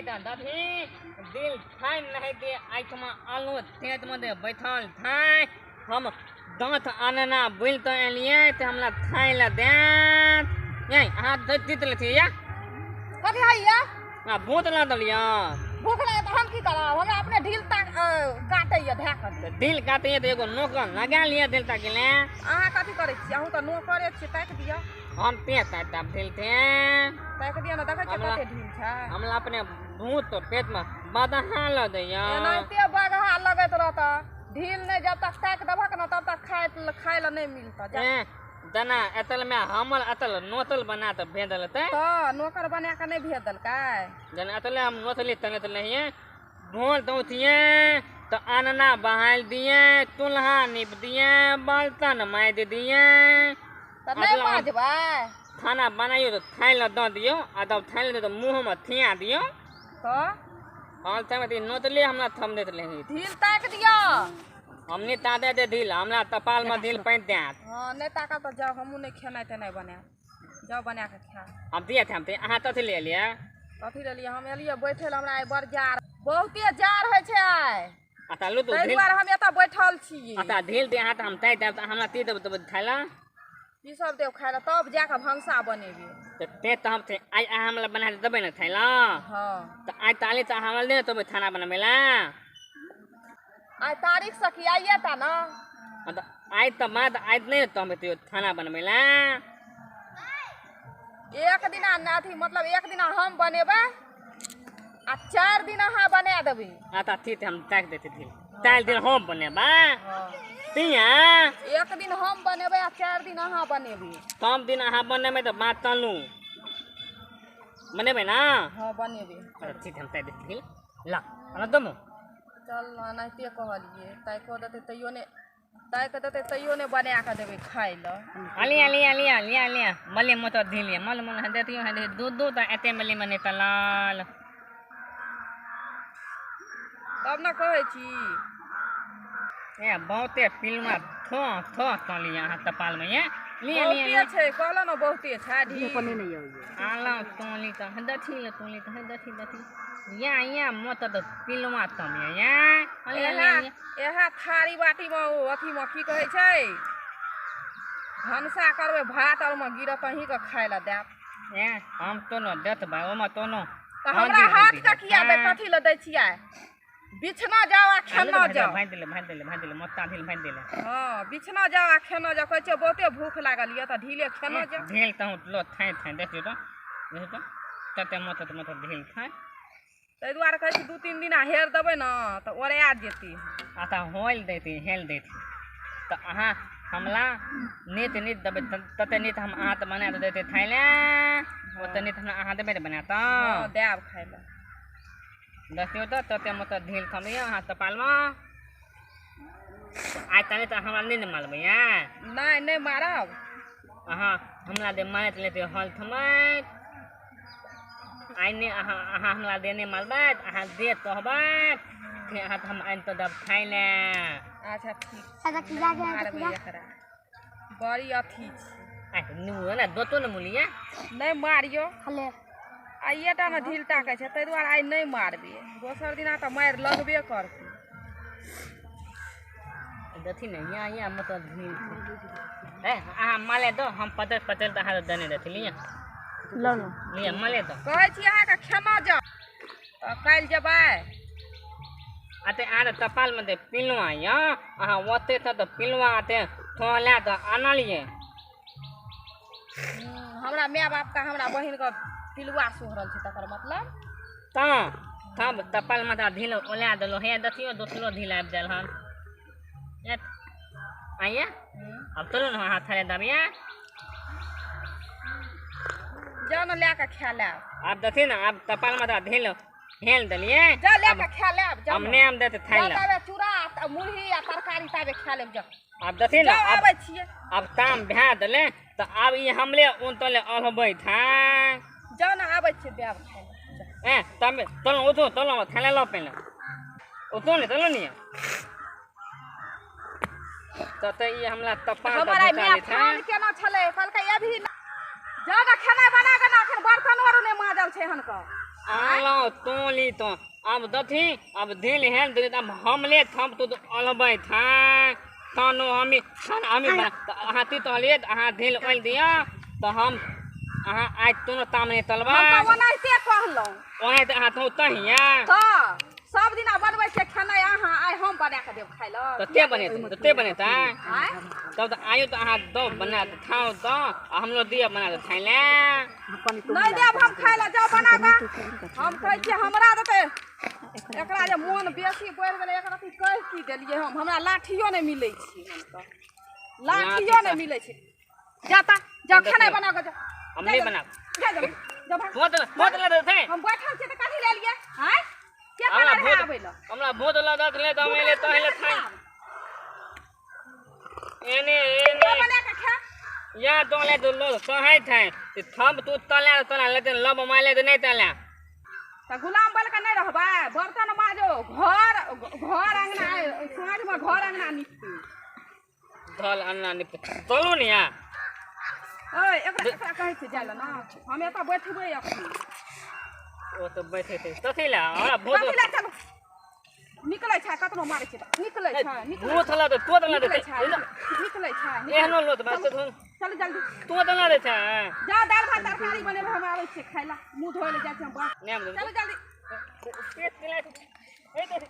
तऽ दबही दिल ठानि नहीं दे आँखिमे आलू तेतमे दे बैठल थाय हम दाँत आनना बोलि तऽ एलियै तऽ हमरा खाय लए देत। ये अहाँ दैत लेथिन या कथी है? आ भूत लऽ देलियै। भूख लगे तऽ हम की करब? हमरा अपने ढील ताक काटैया धए कऽ। तऽ दिल काटैया तऽ एगो नौकर लगा लिअ दिल ताके ले। अहाँ कथी करै छी? अहूँ तऽ नौकरे छी, ताकि दिअ। हम ते ताकि दिल ते ताकि दिअ ने, देखै छियै कते ढील छै। हमरा अपने भूत पेटमे बदहा लऽ दैया। एनाहिते बगहा लगैत रहत ढील नहि, जब तक ताकि देबहक ने तब तक खाय लए नहि मिलतऽ। जेना एतल मे हमर एतल नोतल बना तऽ भेज देलतै। तऽ नौकर बना कऽ नहि भेज देलकै? जेना एतले हम नोतली तनत नहिए ढोल दौथिए तऽ अनना बहाल दिए, चूल्हा नीप दिए, बर्तन माजि दिए। तऽ नहि माजबै? खाना बनाइयो तऽ खाय लए दऽ दियौ, आ तब खाय लए तऽ मुँहमे थिया दियौ। तऽ हम तऽ नोतले हमरा थम दैत रही। ढील ताकि दिअ। हम नहि ताकि दे ढील, हमरा तपालमे ढील पानि देत। हँ नहि ताकब तऽ जाउ, हमहूँ नहि खेनाइ तेनाइ बनायब, जाउ बना कऽ खायब। हम दिए थे, हम अहाँ कथी ले एलियै? कथी लेलियै? हम एलियै बैठे लए, हमरा आइ बड़ जाड़, बहुते जाड़ होइ छै आइ, ताहि दुआरे हम एतऽ बैठल छी। अच्छा ढील दे अहाँ तऽ हम ताकि देब, तऽ हमरा की देब तब खाय लए? की सब देब खाय लए? तब जाकऽ भनसा बनेबै। तऽ ते तऽ हम आइ अहाँ हमरा बना कऽ देबै ने खाय लए? हँ। तऽ आइ ताली तऽ अहाँ हमरा नहि देबै खाना बनबै लए? आइ तारीख से की आइए टा ने? तऽ आइ तऽ बाद आइ नहि तऽ हम खाना बनबै लए। एक दिना अथी मतलब एक दिना हम बनेबै आ 4 दिन अहाँ बना देबै। अच्छा ठीक है, हम ताकि देते ढील। 4 दिन हम बनेबै। तिया एक दिन हम बनेबै आ 4 दिन अहाँ बनेबै। कम दिन अहाँ बनेबै तऽ बात तलू बनेबै ना? हँ बनेबै। अच्छा ठीक है, हम ताकि देते ढील। ला अना दमो चल, एनाहिते कहलियै ताकि देतै तैयो नहि, ताकि देतै तैयो नहि बना कऽ देबै खाय लए। अलिया लिया लिया लिया लिया मले मत ढीलिया मल मल देतियो है दूध दूध तऽ एते मले मने तलाल तब ने कहै छी। ए बहुते फिल्म थो थो तलिया अहाँ तपाल में ये लिया लिया बहुते छै, कहलो ने बहुते छै ढील। आला तोली तऽ दथी ले तोली तऽ दथी दथी या या मत तऽ पिलवा तम या अलिया एहा थारी बाटी में ओ अथी में की कहै छै भनसा करबै भात आर में गिरत अहीं के खाय लए देब। ए हम तो न देत भाई ओमा तो न तऽ हमरा हाथ के किया दै, कथी लए दै छियै? बिछना जाओ आ खेना जाओ। भाँजि देले भाँजि देले भाँजि देले मोटा ढील भाँजि देले। हँ बिछना जाओ आ खेना जाओ, कहै छियै बहुते भूख लागल यऽ तऽ ढीले खेना जाओ। ढील तऽ लो थाइ थाइ देखियौ तऽ देखियौ तऽ तते मोट मोट ढील थाइ। ताहि दुआरे कहै छी 2-3 दिना हेर देबै ने तऽ ओरिया जेतै। आ तऽ होल दैती हेल दैती तऽ अहाँ हमला नित नित देबै तते नित हम अहाँ तऽ बना दैते खाय लए, ओते नित हमरा अहाँ देबै ने बना तऽ? देब खाय लए। देखियौ तऽ तते मत ढील थमैया अहाँ तपालमे। आइ तनी तऽ हमरा नहि ने मारबै? नहि नहि मारब। अहाँ हमरा दे मारैत लेते हल थमैत। आइ नहि अहाँ अहाँ हमरा दे नहि मारबै, अहाँ दे कहबै फेर अहाँ तऽ हम आनि तऽ देब खाय लए। अच्छा ठीक मारबै एकरा, बड़ी अथी छै। आइ नु ने दोतो ने मुलिया नहि मारियो। आइए टा ने ढील ताकै छै ताहि दुआरे आइ नहि मारबै, दोसर दिना तऽ मारि लगबे करतै। देखी ने यहाँ यहाँ मतलब ढील ए अहाँ माले दो, हम पतल पतल तऽ अहाँ देने रहती। लिअ लिअ माले दो। कहै छी अहाँके खेना जाउ तऽ काल्हि जेबै। अते अहाँ तऽ तपालमे दे पिलुआ यऽ, अहाँ ओते तऽ पिलुआ अते थोड़ा लए तऽ आनलियै। हमरा माय बापके हमरा बहिनके पिलुआ सोहरल छै तकर मतलब तऽ तब तपालमे तऽ ढील ओला देलहुँ। हे देखियौ दोसरो ढील आबि गेल हन। आइए अब चलू ने अहाँ थारे दबिया जाउ ने लए कऽ खा लेब। आब देखियौ ने आब तपालमे तऽ ढील हेल देलियै। जा लए कऽ खा लेब। हम नहि आम देते खाय लए। ताबे चूड़ा मुरही आ तरकारी ताबे खा लेब। जाउ आब देखियौ ने आबै छियै। आब ताम भए देलै तऽ आब ई हमरे उन तले अहबै था। जाउ ने आबै छियै देब खाय लए। ए तब चलू उठो चलू खाय लए लऽ पहिले उठो ने चलू ने तऽ ई हमरा तपाल हमर माय फोन केना छलै कहलकै अभी जाउ ने खेनाइ बना कऽ ने, अखन बर्तन आरो नहि माजल छै हनकर। आलो तोली तो अब दथी अब ढील हेल दे अब हमले थम तो अलबै था तनो हमी खाना हमी बना अहाँ ती तलिए अहाँ ढील ओल दिया तो हम अहाँ आज तोनो तामने तलबा। हम तऽ ओनाहिते कहलहुँ। ओनाहिते अहाँ तो तहिया तऽ सब दिना बनबै छियै खेनाइ अहाँ, आइ हम बना कऽ देब खाइ लए। तऽ ते बनेतै तऽ ते बनेतै आँय? तब तऽ आइयो तऽ अहाँ दो बना कऽ खाउ दो आ हमरो दिअ बना कऽ खाइ लए। नहि देब हम खाइ लए, जाउ बना कऽ। हम कहै छियै हमरा देतै, एकरा जे मोन बेसी बढ़ि गेलै, एकरा अथी कहि की देलियै हम, हमरा लाठियो नहि मिलै छै, हम तऽ लाठियो नहि मिलै छै। जा तऽ जाउ खेनाइ बना कऽ जाउ। हम नहि बनाब। जा जल्दी, जा भाग। भोत लऽ देतै। हम बैठल छियै तऽ कथी लए एलियै? आँय? के हमरा कहने रहै भोत आबै लए? हमरा भोत लऽ देतै तऽ हम एले तहिले खाइ। एने एने जो बना कऽ खा। या तोले तो लो कहै छै ते थम तू तले तले लेते लब माले ते नहि तले। तऽ गुलाम बल के नहि रहबै, बर्तन माजो, घर घर अंगना साँझमे घर अंगना निपतै। धल अन्ना निपतै चलू ने या। ओइ एकरा एकरा कहै छै जाइ लए ने, हम एतऽ बैठबै अखन। ओ तऽ बैठे छै कथी लए हमरा भूत कथी लए? चलू निकलै छै, कतनो मारै छै तऽ निकलै छै, निकलै भूत लऽ तऽ तो तऽ निकलै देतै छै, निकलै छै। एहनो लोत बा चलू जल्दी। तो तऽ ना दै छै। जा दालि भात तरकारी बनेबै, हम आबै छियै खाइ लए, मुँह धोइ लए जाइ छियै हम। बस नहि हम चलू जल्दी। पेट केला।